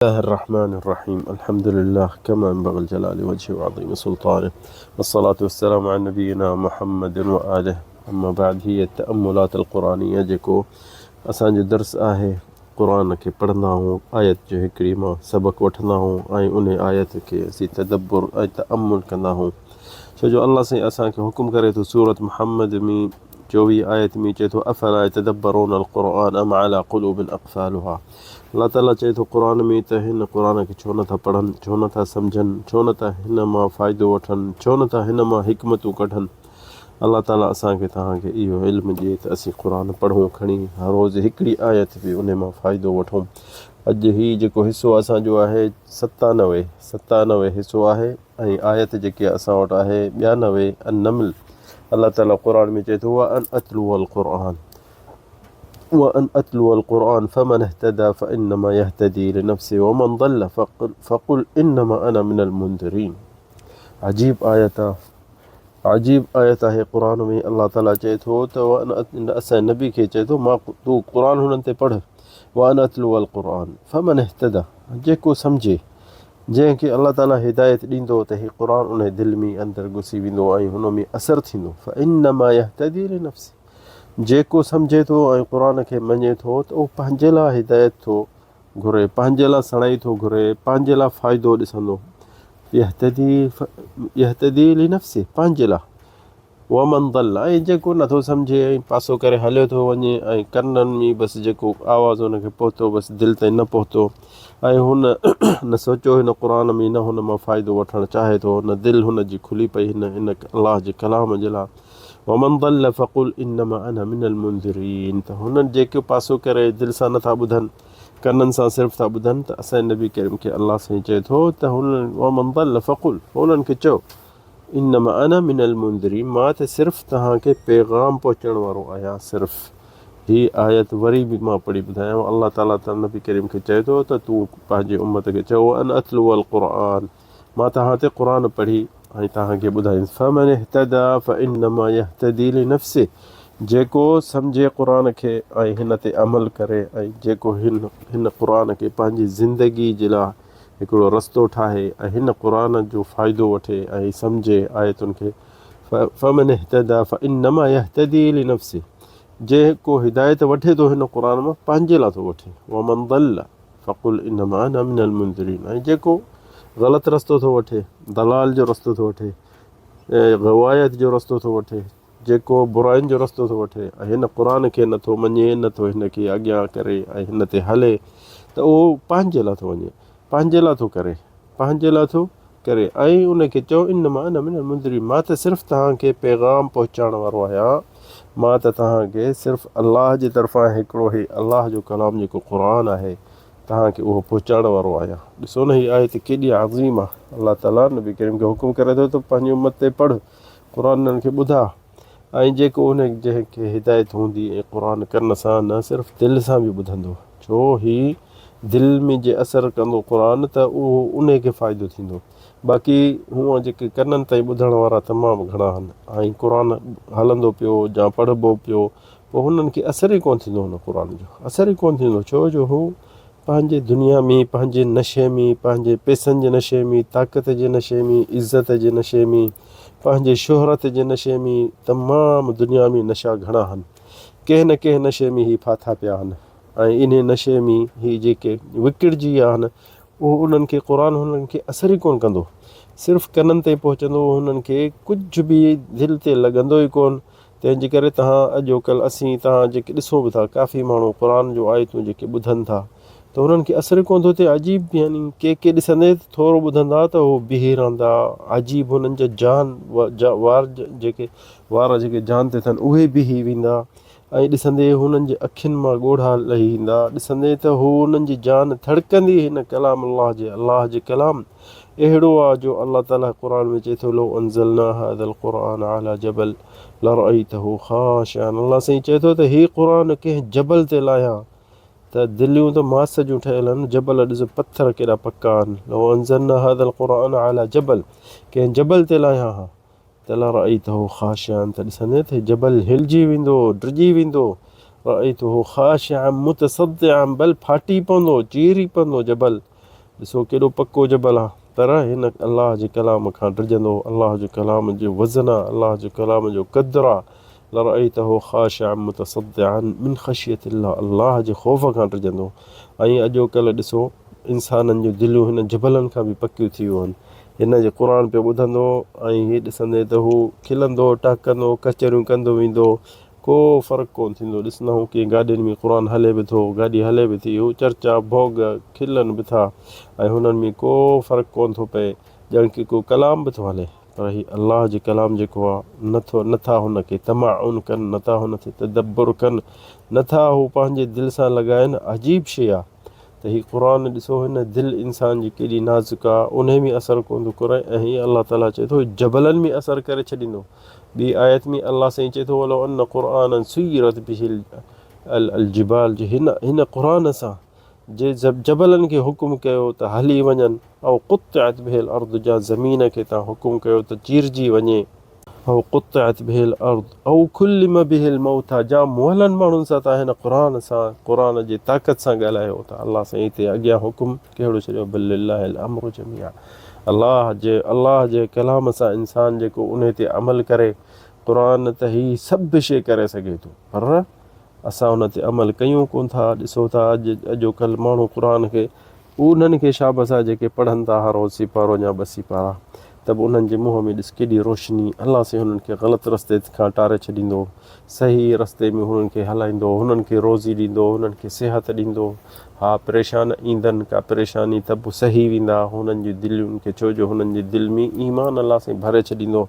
الله الرحمن الرحيم الحمد لله كما ينبغي لجلال وجهه وعظيم سلطانه والصلاة والسلام على نبينا محمد وآله اما بعد هي التأملات القرآنية جيڪو اسان جو درس آهي قرآن کي پڙهندا آهيون آيت جو هڪڙي مان سبق وٺندا آهيون ۽ ان آيت کي اسين تدبر ۽ تأمل ڪندا آهيون ڇو جو الله سائين اسان کي حڪم ڪري ٿو سورة محمد ۾ 24 آيت ۾ چئي ٿو افلا يتدبرون القرآن ام على قلوب اقفالها الله تعاليٰ چئي ٿو قرآن ۾ ته هن قرآن کي ڇو نٿا پڙهن، ڇو نٿا سمجهن، ڇو نٿا هن مان فائدو وٺن، ڇو نٿا هن مان حڪمتون ڪڍن. الله تعاليٰ اسان کي توهان کي اهو علم ڏئي ته اسين قرآن پڙهون کڻي هر روز هڪڙي آيت به انهي مان فائدو وٺون. اڄ هي جيڪو حصو اسان جو آهي 97، 97 حصو آهي ۽ آيت جيڪي اسان وٽ آهي 92 النمل الله تعاليٰ قرآن ۾ چئي ٿو وان اتلو القرآن وأن أتلو القرآن فمن اهتدى فإنما يهتدي لنفسه ومن ضل فقل, فقل إنما أنا من المنذرين عجيب آيت عجيب آيت آهي قرآن ۾ الله تعالي چئي ٿو ته اسان نبي کي چئي ٿو مان تون قرآن هنن تي پڙهه وأن أتلو القرآن فمن اهتدى جيڪو سمجهي جنهن کي الله تعالي هدايت ڏيندو ته هي قرآن ان دل ۾ اندر گسي ويندو ۽ هن ۾ اثر ٿيندو فإنما يهتدي لنفسه جيڪو سمجهي ٿو ۽ قرآن کي مڃي ٿو ته اهو پنهنجي لاء هدايت ٿو گهري، پنهنجي لاء سڻائي ٿو گهري، پنهنجي لاء فائدو ڏسندو. يهتدي يهتدي لنفسه پنهنجي لاء. ومن ضل ۽ جيڪو نٿو سمجهي ۽ پاسو ڪري هليو ٿو وڃي ۽ ڪنن ۾ بس جيڪو آواز هن کي پهتو بس دل تائين نه پهتو ۽ هن نه سوچيو هن قرآن ۾ نه هن مان فائدو وٺڻ چاهي ٿو نه دل هن جي کلي پئي هن هن الله جي ڪلام جي لاء ومن ضل فقل انما انا من المنذرين ته هنن جيڪي پاسو ڪري دل سان نٿا ٻڌن ڪنن سان صرف ٿا ٻڌن ته اسان نبي ڪريم کي الله سائين چئي ٿو ته هنن ومن ضل فقل هنن کي چئو انما انا من المنذرين مان ته صرف توهان کي پيغام پهچڻ وارو آهيان صرف هي آيت وري به مان پڙهي ٻڌايان الله تعالي ته نبي ڪريم کي چئي ٿو ته تون پنهنجي امت کي چئو ان اتلو القرآن مان توهان تي قرآن پڙهي ۽ توهان کي ٻڌائيندس فمن اهتدي فانما يهتدي لنفسه جيڪو سمجهي قرآن کي ۽ هن تي عمل ڪري ۽ جيڪو هن هن قرآن کي پنهنجي زندگي جي لاء هڪڙو رستو ٺاهي ۽ هن قرآن جو فائدو وٺي ۽ سمجهي آيتن کي فمن اهتدي فانما يهتدي لنفسه جيڪو هدايت وٺي ٿو هن قرآن مان پنهنجي لاء ٿو وٺي ومن ضل فقل انما انا من المنذرين ۽ جيڪو غلط رستو ٿو وٺي، ضلال جو رستو ٿو وٺي، غوايت جو رستو ٿو وٺي، جيڪو براين جو رستو ٿو وٺي ۽ هن قرآن کي نٿو مڃي، نٿو هن کي اڳيان ڪري ۽ هن تي هلي ته اهو پنهنجي لاء ٿو وڃي، پنهنجي لاء ٿو ڪري، پنهنجي لاء ٿو ڪري ۽ ان کي چئو انما انا من المنذرين مان ته صرف توهان کي پيغام پهچائڻ وارو آهيان، مان ته توهان کي صرف الله جي طرفان هڪڙو هي الله جو ڪلام جيڪو قرآن آهي توهان کي اهو پهچائڻ وارو آهيان. ڏسو نه هي آيت ڪيڏي عظيم آهي. الله تعاليٰ نبي ڪريم کي حڪم ڪري ٿو ته پنهنجي امت تي پڙهه، قرآن انهن کي ٻڌاء ۽ جيڪو ان جنهن کي هدايت هوندي ۽ قرآن ڪن سان نه صرف دل سان به ٻڌندو ڇو هي دل ۾ جي اثر ڪندو قرآن ته اهو ان کي فائدو ٿيندو باقي هونء جيڪي ڪنن تائين ٻڌڻ وارا تمام گهڻا آهن ۽ قرآن هلندو پيو يا پڙهبو پيو پوء هنن کي اثر ئي ڪونه ٿيندو هن قرآن جو اثر ئي ڪونه ٿيندو ڇو جو هو پنهنجي دنيا ۾، پنهنجي نشي ۾، پنهنجي پئسن جي نشي ۾، طاقت جي نشي ۾، عزت جي نشي ۾، پنهنجي شهرت جي نشي ۾، تمام دنيا ۾ نشا گهڻا هن. ڪنهن نه ڪنهن نشي ۾ هي ڦاٿا پيا هن ۽ انهي نشي ۾ هي جيڪي وڪڙجي ويا هن، اهو انهن کي قرآن هنن کي اثر ئي ڪونه ڪندو. صرف ڪنن تائين پهچندو، هنن کي ڪجهه به دل تي لڳندو ئي ڪونه. تنهن جي ڪري توهان اڄوڪلهه اسين توهان جيڪي ڏسون به ٿا ڪافي ماڻهو قرآن جون آيتون جيڪي ٻڌن ٿا ته انهن کي اثر ئي ڪونه ٿو ٿئي عجيب يعني ڪي ڪي ڏسندي ته ٿورو ٻڌندا ته هو بيهي رهندا عجيب هنن جا جان وار جيڪي وار جيڪي جان تي اٿن اهي بيهي ويندا ۽ ڏسندي هنن جي اکين مان ڳوڙها لهي ايندا ڏسندي ته هو انهن جي جان ٿڙڪندي هن ڪلام الله جي الله جي ڪلام اهڙو آ جو الله تعالي قرآن ۾ چئي ٿو لو انزلنا هذا القرآن على جبل لرأيته خاشعا الله سائين چئي ٿو ته هي قرآن ڪنهن جبل تي لاهيان ته دليون ته ماس جون ٺهيل آهن جبل ڏس پٿر ڪيڏا پڪا آهن لو انزلنا هذا القرآن على جبل ڪنهن جبل تي لاهيان ها ته لرأيته خاشعا ته ڏسندين ته جبل هلجي ويندو، ڊڄي ويندو، رأيته خاشعا متصدعا بل ڦاٽي پوندو، چيري پوندو جبل. ڏسو ڪيڏو پڪو جبل آ پر هن الله جي ڪلام کان ڊڄندو الله جو ڪلام جو وزن آ الله جو ڪلام جو قدر آ لرأيته خاشعا متصدعا من خشية الله الله جي خوف کان ڊڄندو ۽ اڄوڪلهه ڏسو انسانن جون دليون هن جبلن کان به پڪيون ٿي ويون آهن هن جي قرآن پيو ٻڌندو ۽ هي ڏسندي ته هو کلندو ٽهڪندو ڪچهريون ڪندو ويندو ڪو فرق ڪونه ٿيندو. ڏسندا آهيون ڪيئن گاڏين ۾ قرآن هلي به ٿو، گاڏي هلي به ٿي، هو چرچا، ڀوڳ، کلن به ٿا ۽ هنن ۾ ڪو فرق ڪونه ٿو پئي، ڄڻ ڪي ڪو ڪلام به ٿو هلي. پر هي الله جو ڪلام جيڪو آهي، نه ٿو نه ٿا هن کي تمعن ڪن، نه ٿا هن تي تدبر ڪن، نه ٿا هو پنهنجي دل سان لڳائن، عجيب شيء آهي ته هي قرآن ڏسو هن دل انسان جي ڪيڏي نازڪ آهي، انهي ۾ اثر ڪونه ٿو ڪري ۽ هي الله تعاليٰ چئي ٿو جبلن ۾ اثر ڪري ڇڏيندو. ٻي آيت ۾ الله سائين چئي ٿو ولو ان قرآنا سيرت به الجبال جي هن هن قرآن سان جي جبلن کي حڪم ڪيو ته هلي وڃن او قطعت به الارض جا زمين کي تان حڪم ڪيو ته چيرجي وڃي او قطعت به الارض او کلم به الموتى جا مئلن ماڻهن سان تان هن قرآن سان قرآن جي طاقت سان ڳالهايو ته الله سائين هتي اڳيان حڪم ڪهڙو ڇڏيو بل لله الامر جميعا الله جي الله جي ڪلام سان انسان جيڪو انهي تي عمل ڪري قرآن ته هي سڀ شي ڪري سگهي ٿو پر اسان ان تي عمل ڪيون ڪون ٿا ڏسو ٿا اڄ اڄوڪل ماڻهو قرآن کي انهن کي شابس آ جيڪي پڙهن ٿا هر روز سيپارو يا ٻه سيپارا ته به انهن جي منهن ۾ ڏس ڪيڏي روشني الله سائين هنن کي غلط رستي کان ٽاري ڇڏيندو صحيح رستي ۾ هنن کي هلائيندو هنن کي روزي ڏيندو هنن کي صحت ڏيندو ها پريشان ايندن ڪا پريشاني ته به سهي ويندا هنن جي دلين کي ڇو جو هنن جي دل ۾ ايمان الله سائين ڀري ڇڏيندو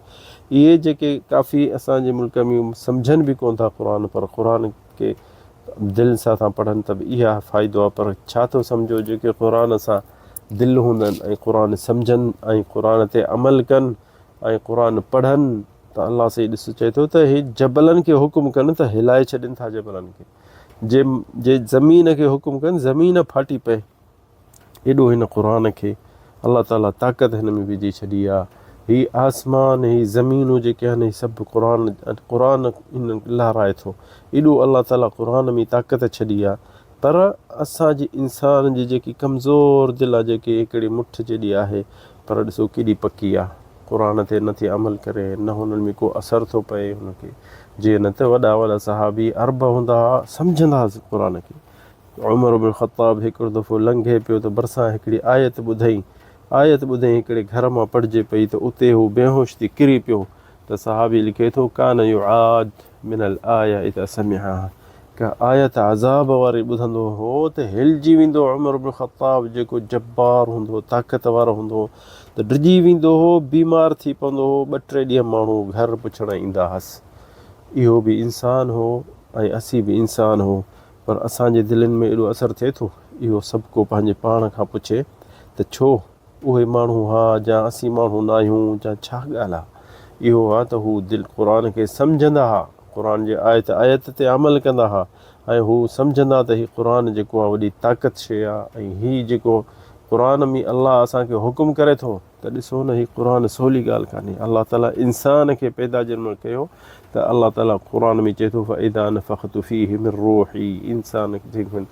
اهي جيڪي ڪافي اسان جي ملڪ ۾ سمجهن به ڪون ٿا قرآن پر قرآن کي دل سان ٿا پڙهن ته به اها فائدو آهي پر ڇا ٿو سمجهو جيڪي قرآن سان دل هوندن ۽ قرآن سمجهن ۽ قرآن تي عمل ڪن ۽ قرآن پڙهن ته الله سائين ڏس چئي ٿو ته هي جبلن کي حڪم ڪن ته هلائي ڇڏين ٿا جبلن کي جي جي زمين کي حڪم ڪن زمين ڦاٽي پئي ايڏو هن قرآن کي الله تعالي طاقت هن ۾ وجهي ڇڏي آ هي آسمان هي زمينون جيڪي آهن هي سڀ قرآن قرآن هن لهرائي ٿو ايڏو الله تعالي قرآن ۾ طاقت ڇڏي آ پر اسان جي انسان جي جيڪي ڪمزور دل آ جيڪي هڪڙي مٺ جيڏي آهي پر ڏسو ڪيڏي پڪي آ قرآن تي نه ٿي عمل ڪري نه هنن ۾ ڪو اثر ٿو پئي هن کي جي نه ته وڏا وڏا صحابي عرب هوندا هئا سمجهندا هئا قرآن کي عمر بن خطاب هڪڙو دفعو لنگهي پيو ته ڀرسان هڪڙي آيت ٻڌئين. آيت ٻڌئين هڪڙي گهر مان پڙهجي پئي ته اتي هو بيهوش ٿي ڪري پيو ته صحابي لکي ٿو ڪان يعاد من الايه اذا سمعها ڪا آيت عذاب واري ٻڌندو هو ته هلجي ويندو هو عمر بن خطاب جيڪو جبار هوندو هو طاقت وارو هوندو هو ته ڊڄي ويندو هو بيمار ٿي پوندو هو ٻه ٽي ڏينهن ماڻهو گهر پڇڻ ايندا هئس اهو به انسان هو ۽ اسين به انسان هو پر اسان جي دلين ۾ ايڏو اثر ٿئي ٿو؟ اهو سڀ ڪو پنهنجي پاڻ کان پڇي ته ڇو اهي ماڻهو ها جا اسين ماڻهو ناهيون جا ڇا ڳالهه آ؟ اهو ها ته هو دل قرآن کي سمجهندا ها، قرآن جي آيت آيت تي عمل ڪندا ها ۽ هو سمجهندا ته هي قرآن جيڪو آ وڏي طاقت شيء آ ۽ هي جيڪو قرآن ۾ الله اسان کي حڪم ڪري ٿو، ته ڏسو نه هي قرآن سولي ڳالهه ڪانهي الله تعالي انسان کي پيدا جنهن مهل ڪيو ته الله تعالي قرآن ۾ چئي ٿو فاذا نفخت فيه من روحي انسان جنهن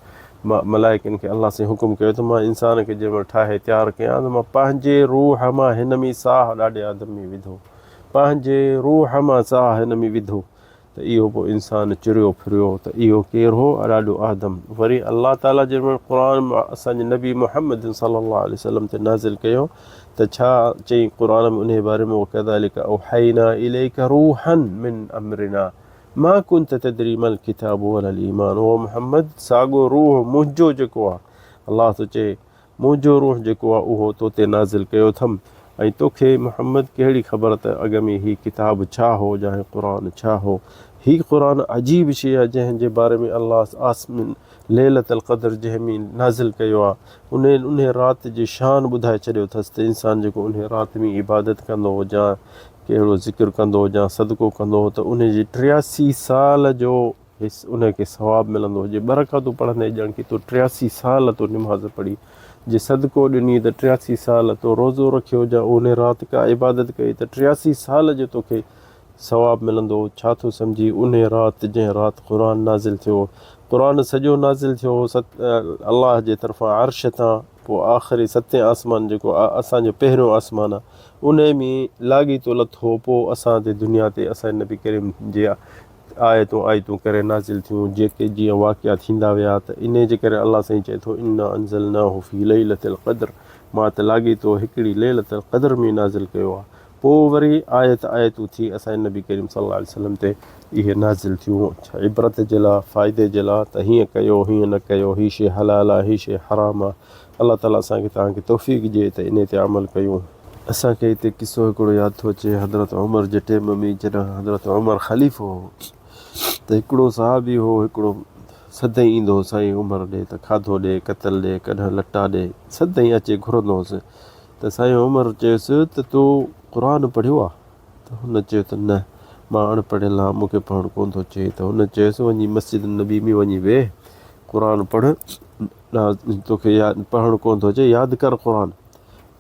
ملائڪن کي الله سائين حڪم ڪيو ته مان انسان کي جنهن مهل ٺاهي تيار ڪيان ته مان پنهنجي روح مان هن ۾ ساهه ڏاڏي آدم ۾ وڌو پنهنجي روح مان ساهه هن ۾ وڌو ته اهو پوء انسان چريو ڦريو ته اهو ڪير هو؟ ڏاڏو آدم. وري الله تعاليٰ جنهن مهل قرآن اسان جي نبي محمد صلي الله عليه وسلم تي نازل ڪيو ته ڇا چئين قرآن ۾ انهي باري ۾ وڪذلڪ اوحينا اليڪ روحا من امرنا ما ڪنت تدري ما الڪتاب ولا الايمان او محمد ساڳو روح منهنجو جيڪو آهي الله ٿو چئي منهنجو روح جيڪو آهي اهو تو تي نازل ڪيو اٿم ۽ توکي، محمد، ڪهڙي خبر ته اڳ ۾ هي ڪتاب ڇا هو يا هي قرآن ڇا هو؟ هي قرآن عجيب شيء آهي جنهن جي باري ۾ الله آسمين ليلة القدر جنهن ۾ نازل ڪيو آهي انهي انهي رات جي شان ٻڌائي ڇڏيو اٿس ته انسان جيڪو انهي رات ۾ عبادت ڪندو يا ڪهڙو ذڪر ڪندو يا صدقو ڪندو ته انهي جي 83 سال جو هيس ان کي ثواب ملندو جي ٻه رڪعتون پڙهندين ڄڻ ڪي تو 83 سال تو نماز پڙهي جي صدقو ڏني ته 83 سال تو روزو رکيو جا ان رات ڪا عبادت ڪئي ته 83 سال جو توکي ثواب ملندو ڇا ٿو سمجهي ان رات جنهن رات قرآن نازل ٿيو قرآن سڄو نازل ٿيو الله جي طرفان عرش تان. پوء آخري ستين آسمان جيڪو اسان جو پهريون آسمان آهي انهي ۾ لاڳيتو لٿو پوء اسان تي دنيا تي اسان جي نبي ڪريم جي آيتون آيتون ڪري نازل ٿيون جيڪي جيئن واقعا ٿيندا ويا ته انهي جي ڪري الله سائين چئي ٿو انا انزلناه في ليلة القدر مان ته لاڳيتو هڪڙي ليلة القدر ۾ نازل ڪيو آهي پوء وري آيت آيتون ٿي اسان جي نبي ڪريم صلي الله عليه وسلم تي اهي نازل ٿيون عبرت جي لاء فائدي جي لاء ته هيئن ڪيو هيئن نه ڪيو هي شي حلال آهي هي شي حرام آهي الله تعالي اسان کي توهان کي توفيق ڏئي ته انهي تي عمل ڪيون. اسان کي هتي قصو هڪڙو ياد ٿو اچي حضرت عمر جي ٽيم ۾ جڏهن حضرت عمر خليفو هو ته هڪڙو صحابي هو هڪڙو سدائين ايندو هو سائين عمر ڏي ته کاڌو ڏي ڪتل ڏي ڪڏهن لٽا ڏي سدائين اچي گهرندو هوس ته سائين عمر چيس ته تو قرآن پڙهيو آ؟ ته هن چيو ته نه مان اڻ پڙهيل آهيان مون کي پڙهڻ ڪونه ٿو اچي ته هن چيس وڃي مسجد النبي ۾ وڃي ويهه قرآن پڙهه توکي پڙهڻ ڪونه ٿو اچي ياد ڪر قرآن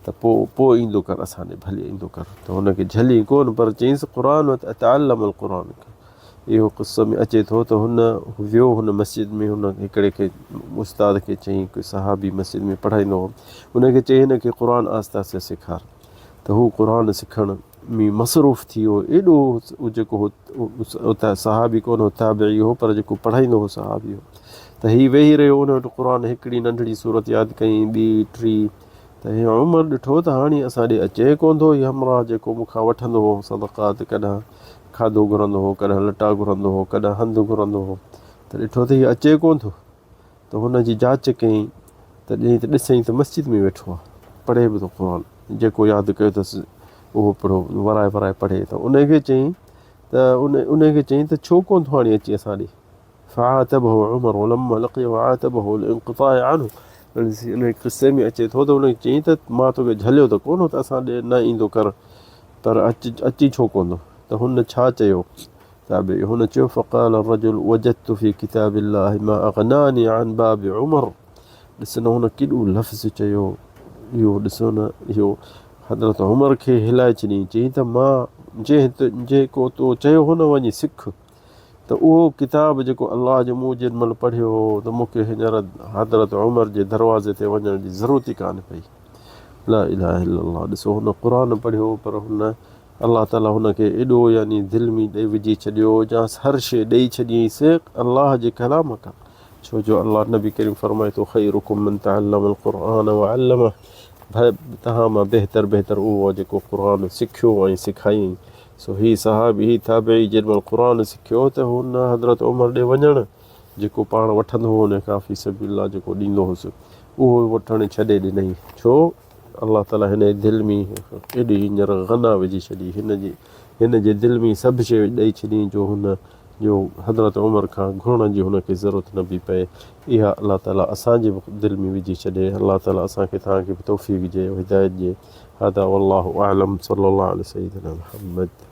ته پوء پوء ايندو ڪر اسان ڏي ڀلي ايندو ڪر ته هن کي جهلي ڪونه پر چيائينس قرآن تعلم القرآن اهو قصو ۾ اچي ٿو ته هن ويو هن مسجد ۾ هن هڪڙي کي استاد کي چيائين هڪ صحابي مسجد ۾ پڙهائيندو هو ان کي چيائين هن کي قرآن آهستي آهستي سيکار ته هو قرآن سکڻ ۾ مصروف ٿي ويو ايڏو جيڪو هو صحابي ڪونه هو تابعي هو پر جيڪو پڙهائيندو هو صحابي هو ته هي ويهي رهيو ان وٽ قرآن هڪڙي ننڍڙي سورت ياد ڪيائين ٻي ٽي ته هي عمر ڏٺو ته هاڻي اسان ڏي اچي ڪونه ٿو هي همراهه جيڪو مون کان وٺندو هو صدقات ڪڏهن کاڌو گهرندو هو، ڪڏهن لٽا گهرندو هو، ڪڏهن هنڌ گهرندو هو ته ڏٺو ته هي اچي ڪونه ٿو ته هن جي جاچ ڪيائين ته ڏئي ته ڏسئين ته مسجد ۾ ويٺو آهي پڙهي به ٿو قرآن جيڪو ياد ڪيو اٿس اهو پڙهو ورائي ورائي پڙهي ته ان کي چيائين ته ان ان کي چيائين ته ڇو ڪونه ٿو هاڻي اچين اسان ڏي فعاتبه عمر ولما لقيه عاتبه الانقطاع عنه ان قصي ۾ اچي ٿو ته ان کي چيائين ته مان توکي جهليو ته ڪونه هو ته اسان ڏي نه ايندو ڪر پر اچ اچي ڇو ڪونه ته هن ڇا چيو تابعي هن چيو فقال الرجل وجدت في كتاب الله ما اغناني عن باب عمر ڏس نه هن ڪيڏو لفظ چيو اهو ڏسو نه اهو حضرت عمر کي هلائي ڇڏيائين چيائين ته مان جنهن جيڪو تو چيو هو نه وڃي سک ته اهو ڪتاب جيڪو الله جو مون جنهن مهل پڙهيو هو ته مون کي هينئر حضرت عمر جي دروازي تي وڃڻ جي ضرورت ئي ڪانه پئي. لا اله الا الله ڏسو هن قرآن پڙهيو پر هن الله تعالي هن کي ايڏو يعني دل ۾ ڏئي وجهي ڇڏيو جا هر شيء ڏئي ڇڏيائينس الله جي ڪلام کان ڇو جو الله نبي ڪريم فرمائي ٿو خيرڪم من تعلم القرآن وعلمه توهان مان بهتر بهتر اهو جيڪو قرآن سکيو ۽ سکايائين سو هي صحابي، هي تابعي جيڏي مهل قرآن سکيو ته هن حضرت عمر ڏي وڃڻ جيڪو پاڻ وٺندو هو ان کان في سبيل الله جيڪو ڏيندو هوس اهو وٺڻ ڇڏي ڏنائين ڇو الله تعالي هن جي دل ۾ ايڏي هينئر غنا وجهي ڇڏي هن جي هن جي دل ۾ سڀ شيء ڏئي ڇڏي جو هن جو حضرت عمر کان گهرڻ جي هن کي ضرورت نه پئي پئي اها الله تعالي اسان جي به دل ۾ وجهي ڇڏي الله تعالي اسان کي توهان کي به توفيق ڏي هدايت ڏي هذا والله اعلم صلي الله علي سيدنا محمد.